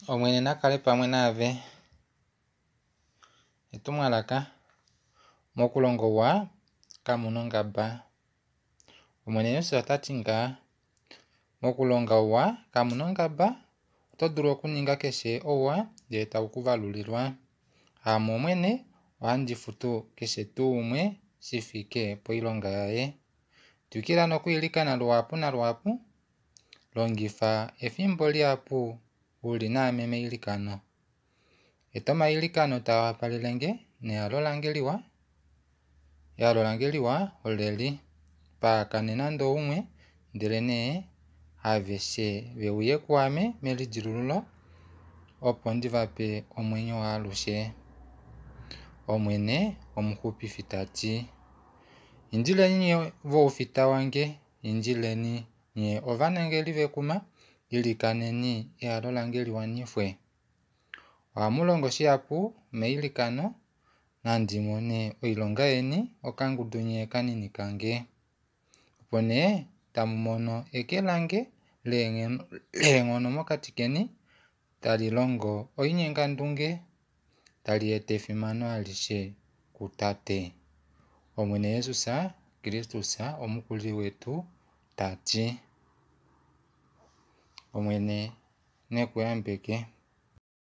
Omwene na kale pamwe naave. Etumwalaka, Mokulonga ouwa kamu nongaba. Omwene Jesus ota ti ngaha, Mokulonga ouwa kamu nongaba, oto dulu okuninga keshe ouwa ndele tau ku valulilwa. Aame Omwene, ohandi futu keshe tuu umwe shi fike poilonga yaye. Twikila nokwiilikana luhapu naluhapu. Longifa efimbo lihapu u li naame meilikano. Eta omailikano taa wapalele nge nehalo lange liwa. Ehalo lange liwa oleli, Paha kane nande oumwe, ndelenee aveshe ve uye kuame melidilululo, opo ndi va pe omwenyo waalushe. Omwene Omuxupifi ta ti. Indileni nye voufita wange, indileni nye ovanangeli vekuma, ilikaneni ehalo lange li wanifwe. Ohamu longo shihapu meilikano, nandi mone oilonga yeni, okangudu nye kanini kange. Opo nee tamu mono eke lange leenghono mokati keni, tali longo oinyengandunge, tali eta efimano alishe kuTate. Omwene Jesus Kristus Omukulili wetu ta ti. Omwene ne ku yambeke.